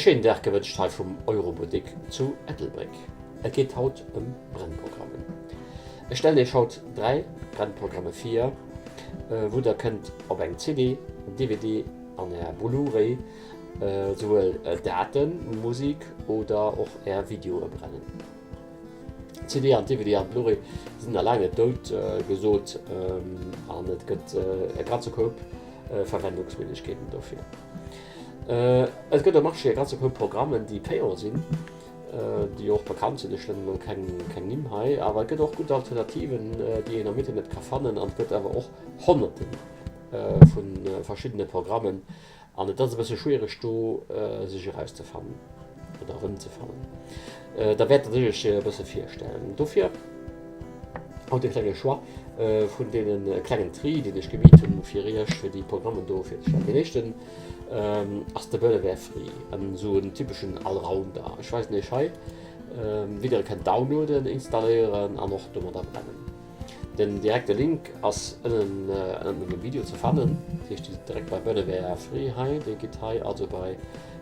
schéinen Dag gewënscht hei vum Eurobotec zu Ettelbréck. Et geet haut ëm Brennprogrammen. Ech stellen iech haut 3 Brennprogramme vir, wou der kënnt op eng CD, DVD an är Blu-ray souwuel Daten, Musik oder och är Videoe brennen. D'CD an d'DVD an d'Blu-ray sinn nach laang net dout gesot an et gëtt e ganze Koup Verwendungsméiglechkeeten dofir. Et gëtt um Marché e ganze Koup Programmen, déi payant sinn, déi och bekannt sinn, ech nennen elo keng Nimm hei, awer et gëtt och gutt Alternativen, déi een am Internet ka fannen an et gëtt awer och Honnerte vu verschiddene Programmen, An et ass e bësse schwiereg do sech erauszefannen oder erëmzefannen. Da wäert Der sech e bësse virstellen. Dofir haut e klenge Choix vun deene klengen Tri, deen ech gemeet hunn, fir Iech fir déi Programmen do virzestellen. Deen éischten ass de Burnaware Free, en esou en typeschen Allrounder. Ech weisen Iech hei, wéi Der e kënnt downloaden, installéieren an och domadder brennen. Den direkte Link ass ënnen ënnert mengem Video ze fannen. Dat heescht dir sidd direkt bei Burnaware Free hei. Dir gitt hei also bei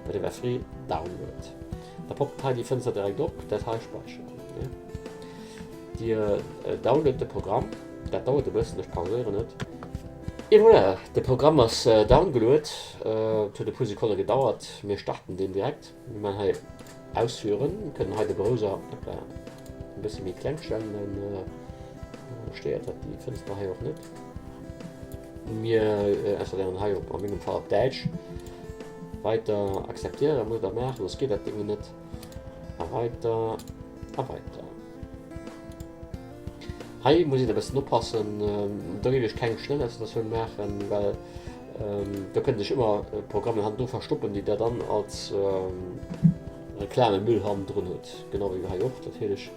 Burnaware Free Download. Da poppt hei déi Fënster direkt op, dat hei späicheren. Dir download de Programm, dat dauert e bëssen, ech pauséieren et. Et voilà, de Programm ass downgeluet, et huet e puer Sekonne gedauert. Mir starten deen direkt. Mir man hei Ausführen, kënnen hei de Browser hoppla, e bësse méi kleng stellen, dann stéiert dat déi Fënster hei och net. Mir installéieren hei op, a mengem Fall op Däitsch. Weiter akzeptieren muss der maachen, soss geet dat Ding net. A weiter a weiter. Hei muss een e bëssen oppassen, do géif ech keng Schnellinstallatioun maachen, well do kënne sech ëmmer Programmen hannendru verstoppen, déi der dann als Reklamemüll hannendrun hutt, genau wéi hei och natierlech.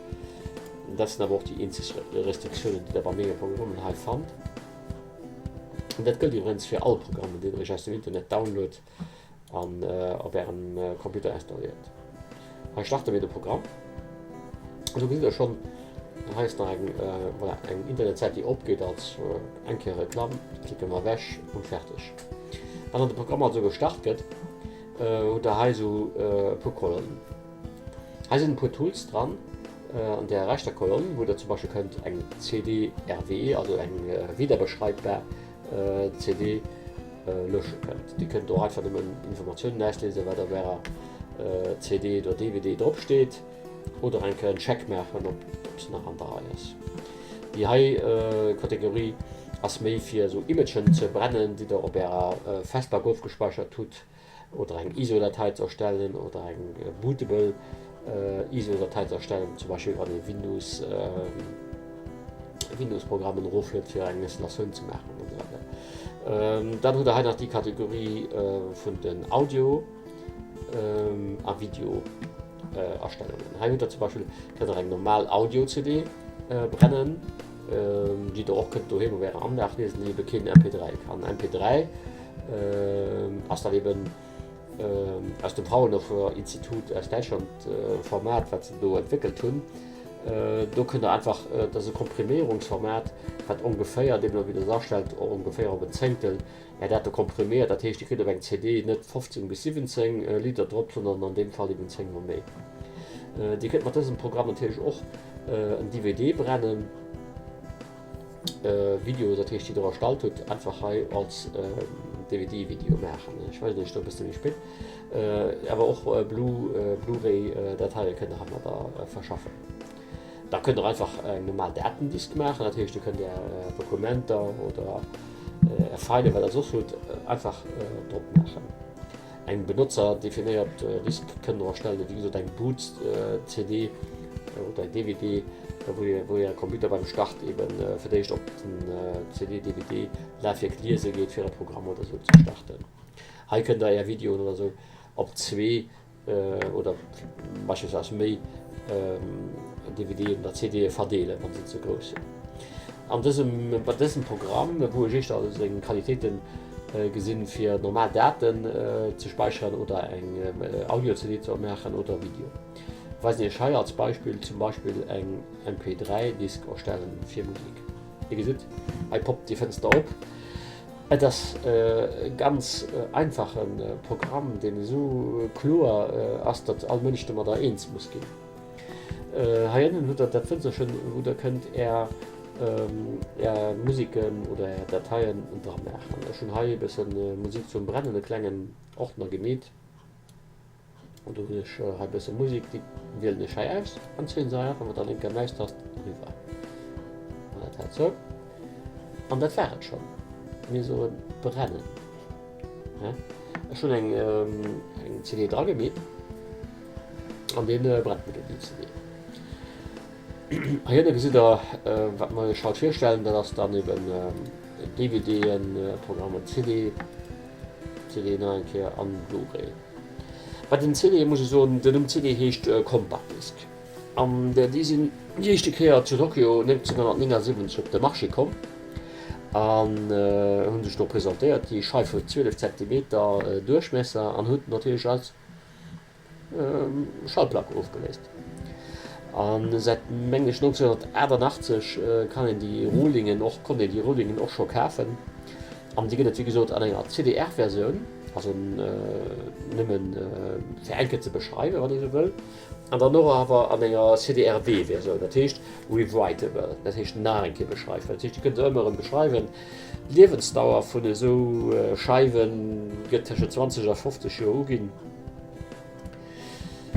Dat sinn awer och déi eenzeg Restriktiounen, déi der bei menge Programmen hei fannt. An dat gëllt iwwregens fir all Programmen, déi der iech aus dem Internet download. an op ärem Computer installéiert. Hei starte mir de Programm. An do gesitt der schonn, hei ass nach eng, voilà, eng Internetsäit déi opgeet als eng Kéier Reklamm. Klicke mer ewech und fertig. Wann dann de Programm also gestart gëtt, hutt der hei esou e puer Kolonnen. Hei sinn e puer Tools dran an der rechter Kolonn, wou der zum Beispill kënnt eng CD-RW, also eng wiederbeschreibbar CD lösche kënnt. Dir kënnt och einfach nëmmen Informatiounen ausliesen, wat op ärer CD oder DVD drop steet, oder eng Kéier en Check maachen, ob se nach an der Rei ass. Déi hei Kategorie ass méi fir esou Imagen ze brennen, déi der op ärer Festplack ofgespäichert hutt. oder eng ISO-Datei ze erstellen oder eng bootable ISO-Datei ze erstellen, zum Beispill wann ee Windows Windows-Programmen erofluet fir eng Installatioun ze maachen an esou weider. Dann hutt der hei nach déi Kategorie vun den Audio a Video Astellungen. Hei hutt der zum Beispill kënnt der eng normal Audio-CD brennen, déi der och kënnt doheem op ärer Anlag liesen, déi ebe keen MP3 kann. MP3 ass dann eben aus dem Fraunhofer Institut aus Däitschland e Format, wat se do entwéckelt hunn. Do kënnt der einfach, dat ass e Kompriméierungsformat, wat ongeféier, deemno wéi Der se astellt, och ongeféier op en Zéngtel Är Date kompriméiert. Dat heescht, Dir kritt op eng CD net 15 bis 17 Lidder drop, sondern an deem Fall eben 10 mol méi. Dir kënnt mat dësem Programm natierlech och en DVD brennen. Video, dat heescht déi der erstallt hutt, einfach hei als DVD-Video maachen. Ech weisen iech do e bësse méi spéit. Awer och Blu-ray Dateie kënnt der heimadder verschaffen. Da kënnt der einfach eng normal Datendisk maachen, dat heescht dir kënnt är Dokumenter oder är Filen, wat der soss hutt, einfach drop maachen. Eng benotzerdefinéiert Disk kënnt der erstellen, wéi gesot eng Boot-CD oder eng DVD, wou Äre Computer beim Start eben fir d'éischt op den CD-DVD-Lafwierk liese geet, fir e Programm oder sou ze starten. Hei kënnt der Är Videoen oder sou op zwee oder beispillsweis méi DVDen oder CDe verdeelen, wann se ze grouss sinn. An dësem, bei dësem Programm, wou ech éischter seng Qualitéiten gesinn, fir normal Daten ze späicheren oder eng Audio-CD ze maachen oder Video, weisen ech hei als Beispill zum Beispill eng MP3-Disk erstellen fir Musek. Dir gesitt, hei poppt déi Fënster op. Et ass e ganz einfache Programm, deen esou kloer ass, datt all Mënsch domadder eens muss ginn. Hei ënnen hutt der dat Fënsterchen, wou der kënnt är är Musiken oder är Dateien dra maachen. Ech hunn hei e bësse Musik zum Brennen, e klengen Ordner gemeet. An do hunn ech hei e bësse Musik, déi wielen ech hei aus an zéien se hei einfach mat der lénker Maustast eriwwer. An dat hält zou. An dat war et schonn. Mir soe brennen. Ech hunn eng eng CD dragemeet an dee brennt mir déi CD. Hei ënne gesitt der, wat mer iech haut virstellen, dat ass dann eben DVDen, Programmen, CD, CD nach eng Kéier an Blu-ray. Bei den CDe muss ech soen, den Numm CD heescht Compact Disc an déi sinn déi éischte Kéier zu Tokio 1979 op de Marché komm an hu sech do presentéiert. Déi Scheif huet 12 Zentimeter Duerchmiesser an huet natierlech als Schallplack ofgeléist. A säit, mengen ech, 1988 kann een déi Rohlingen och, konnt een déi Rohlingen och scho kafen. An déi gëtt et wéi gesot an enger CDR-Versioun, also nëmmen fir eng Kéier ze beschreiwen, wann ee sou wëll, an dann och awer an enger CDRW-Versioun, dat heescht rewritable, dat heescht nach eng Kéier beschreifbar. Dat heescht, Dir kënnt se ëmmer erëm beschreiwen. D'Liewensdauer vun esou Scheiwe gëtt tëschent 20 a 50 Joer uginn.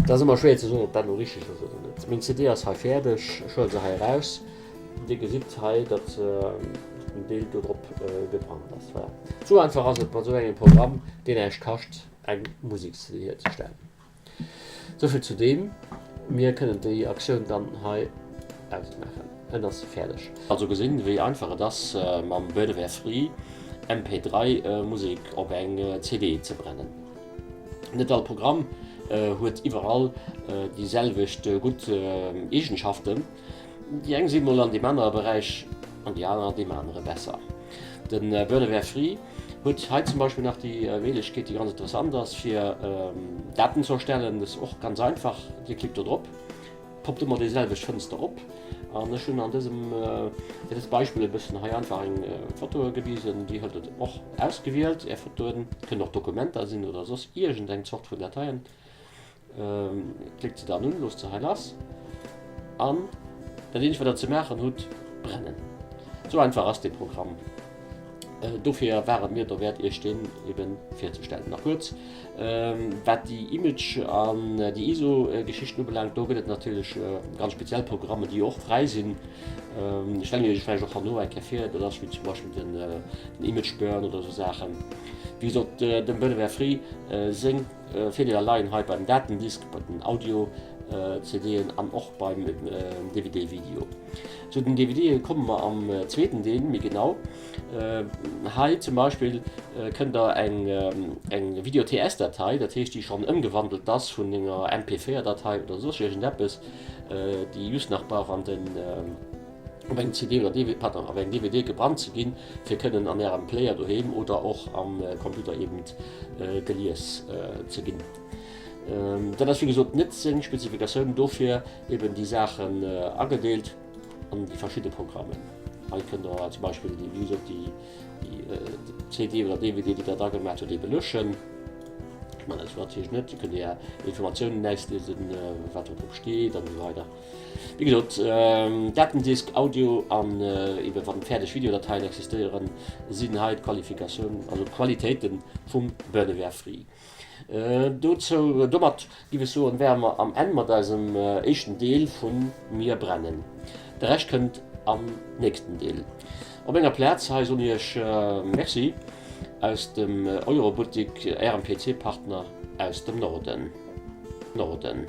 Dat ass ëmmer schwéier ze soen, ob dat elo richteg ass oder net. Meng CD ass hei fäerdeg, ech huele se hei eraus. Dir gesitt hei, datt en Deel do drop gebrannt ass. Voilà. Esou einfach ass et mat esou engem Programm, deen näischt kascht, eng Museks-CD hierzestellen. Souvill zu deem. Mir kënnen déi Aktioun dann hei ausmaachen. En ass fäerdeg. Also gesinn, wéi einfach et ass, mam Burnaware Free MP3 Musek op eng CD ze brennen. Net all Programm huet iwwerall déi selwecht gutt Eegenschaften. Déi eng si mol an deem anere Beräich an déi aner an deem anere besser. De Burnaware Free huet hei zum Beispill nach déi Méiglechkeet, déi ganz interessant ass, fir Daten ze erstellen. Dat ass och ganz einfach, Dir klickt do drop, poppt ëmmer déi selwecht Fënster op. An ech hunn an dësem, fir dëst Beispill e bëssen hei einfach eng Foto gewisen, Dir hutt et och ausgewielt, Är Fotoen, kënnen och Dokumenter sinn oder soss iergendeng Zort vun Dateien. Klickt se dann un, loosst se hei lass an dat eenzegt wat der ze maachen hutt, brennen. Sou einfach ass dee Programm. Dofir war et mir derwäert iech deen eben virzestellen. Nach kuerz wat déi Image an déi ISO Geschichten ubelaangt, do gëtt et natierlech ganz speziell Programmen déi och fräi sinn. Ech stellen iech vläicht och herno eng Kéier vir, dat ass wéi zum Beispill den Image Burn oder sou Saachen. Wéi gesot dem Benoît Fry seng Virdeeler leien hei beim Datendisk, bei den Audio-CDen an och beim DVD-Video. Zu den DVDe komme mer am zweeten Deel méi genau. Hei zum Beispill kënnt der eng Video-TS-Datei, dat heescht déi schonn ëmgewandelt ass vun enger MP4-Datei oder soss iergendeppes, déi just nach brauch an den op eng CD oder DVD, pardon, op eng DVD gebrannt ze ginn, fir kënnen an Ärem Player doheem oder och am Computer eben gelies ze ginn. Dat ass wéi gesot net seng Spezifikatioun, dofir eben déi Saachen agedeelt an déi verschidde Programmen. Hei kënnt Der zum Beispill déi, wéi gesot, déi CD oder DVD, déi Der da gemaach hutt, ebe löschen. Ech man dat natierlech net, Dir kënnt Är Informatiounen ausliesen, wat do drop steet an esou weider. Wéi gesot, Datendisk, Audio an ebe wann fäerdeg Videodateien existéieren, sinn hei d'Qualifikatioun, also d'Qualitéite vum Burnaware Free. Dozou, domat giff ech soen, wäre mer am Enn mat eisem éischten Deel vu Mir brennen. De Rescht kënnt am nächsten Deel. Op menger Plaz hei soen ech iech Merci aus dem Eurobuttik, ärem PC-Partner aus dem Norden. Norden.